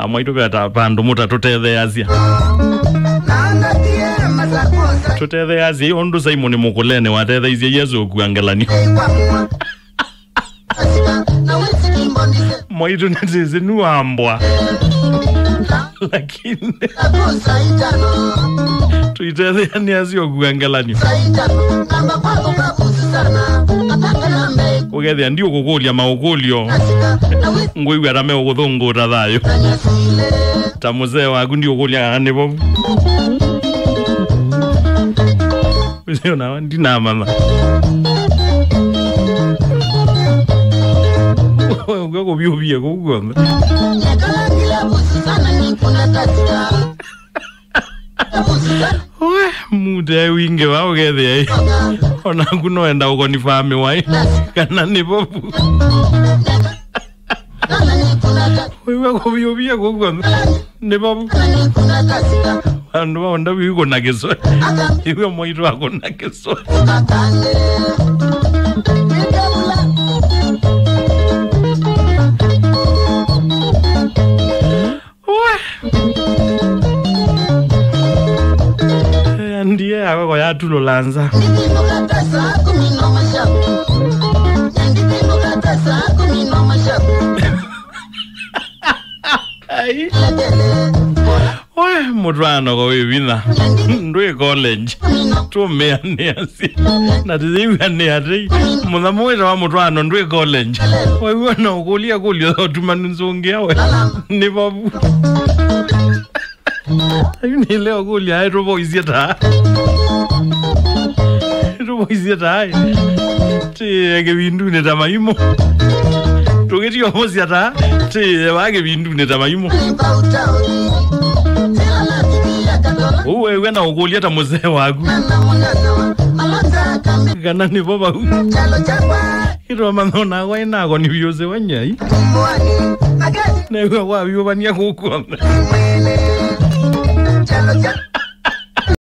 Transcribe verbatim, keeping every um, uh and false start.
Mwaitũ veta vandũ mũta tũtetheeasya. Tũtetheeasya ũndũ Simon Mũkũlene watetheisye Yesũ ũkua ngelany'o. Mwaitũ nĩtĩsĩ nũambwa. Lakini tũitetheanĩasya ũkua ngelany'o. Ũkethĩa ndiũkũkũlya maũkũlyo, ngwĩw'a ta meũkũthũngũũta thayũ. Ta mũsee waku ndiũkũlya kana nĩ vovu. Ũcio nawe ndinamanya. Ũkw'a kũvyũvie kũu kw'onthe. We, mute wingĩ va ũkethĩa ĩ. Onaku noenda ũkonifamiwa ĩ. Kana nĩ vovu. Wĩw'a kũvyũvia kũkw'a nĩ vavu. Vandũ vaonda viu kũna kĩswe. Iwe mwaitũ akũna kĩswe. We. Eh, ndiye yakwa yatulũla nza. Ai. We, mũtwaano ko wĩ vinya. Ndwĩ college. Tũmĩanĩasye. Na tũyĩw'anĩa tei. Mũthamo wĩtawa mũtwaano ndwĩ college. Waiw'a na ũkũlya kũlyo ũtumanu nzũngĩa we. Nĩ vavu. Ayu nĩ leo kũlya aĩ tũvoisye ta. Tũvoisye ta aĩ. Tĩ kĩvindunĩ ta maimũ. Tũkĩtiovosya ta. Tĩ wa kĩvindunĩ ta maimũ. Ũu wewe na ũkũlya ta mũsee waku. Kana nĩ vo vau. Ĩtoma nona kwa inako nĩ vyose wa nyai. Newe kwa vyovania kũkwona.